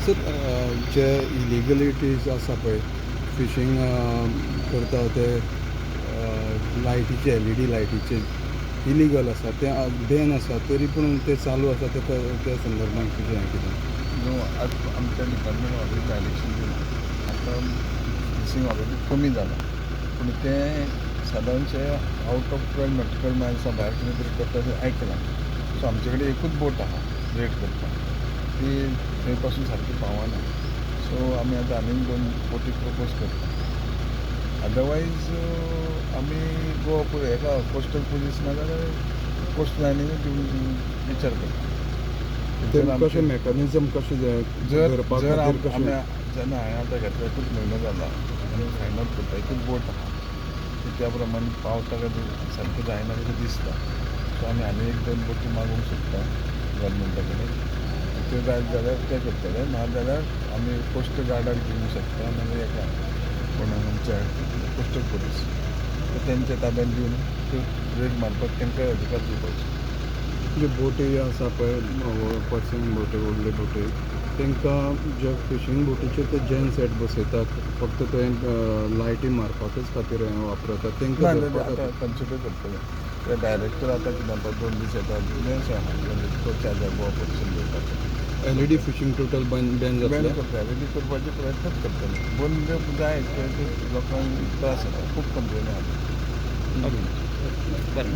Sir, जे इलिगलिटीज आसा पळय, fishing करता ते लायटीचे, एलईडी लायटीचे इलिगल आसा, ते बॅन आसा, तरी पूण ते चालू आसा. ते त्या संदर्भात तुजें हें कितें? न्हू, आतां आमच्या डिपार्टमेंट ऑलरेडी डायरेक्शन दिलां. आतां फिशींग ऑलरेडी कमी जालां, पूण तें सादारणशें आउट ऑफ 12 नॉटिकल मायल्सा भायर कितें तरी करता अशें आयकलां. सो आमचे कडेन एकूच बोट आहा रेड करपाक, ती थंय पासून सारकी पावना. सो आमी आतां आनीक दोन बोटी प्रपोज करता. अदरवायज आमी गोवा हेका कोस्टल पुलीस नाजाल्यार कोस्ट लायनीनूय दिवन विचार करता. ते कशें, मॅकॅनिजम कशें जर धरपा जर खातीर आमी कशें? जेन्ना हांवें आतां घेतला, एकूच म्हयनो जाला आनी फायंड आवट करता. एकूच बोट आहा, ती त्या प्रमाणे पावता काय सारकें जायना कशें दिसता. सो आमी आनी एक दोन बोटी मागूंक सोदता गव्हर्मेंटा कडेन. त्यो जायत जाल्यार ते करतले, ना जाल्यार आमी कोस्ट गार्डाक दिवंक शकता, नाजाल्यार हेका कोण आमच्या कोस्टल पुलीस, ते तेंच्या ताब्यात दिवन त्यो रेड मारपाक तांकां अधिकार दिवपाचो. जे बोटी आसा पळय, पर्सिंग बोटी, व्हडल्यो बोटी, तांकां जे फिशींग बोटीचे ते जेन सेट बसयतात, फक्त थंय लायटी मारपाकच खातीर हें वापरतात, तांकां ना. धरपा आतां खातीर कन्सिडर करतले ते डायरेक्टर. आतां कितें पळय, 2 दीस येता म्हणजे तो चार्ज गोवा पोलिसान घेवपाचो. LED fishing total Ben Ben जातलें? करता, एलईडी करपाचे प्रयत्नच करतले. बंद जाय, ते लोकांक त्रास जाता, खूब कंप्लेनी आसा. बरें.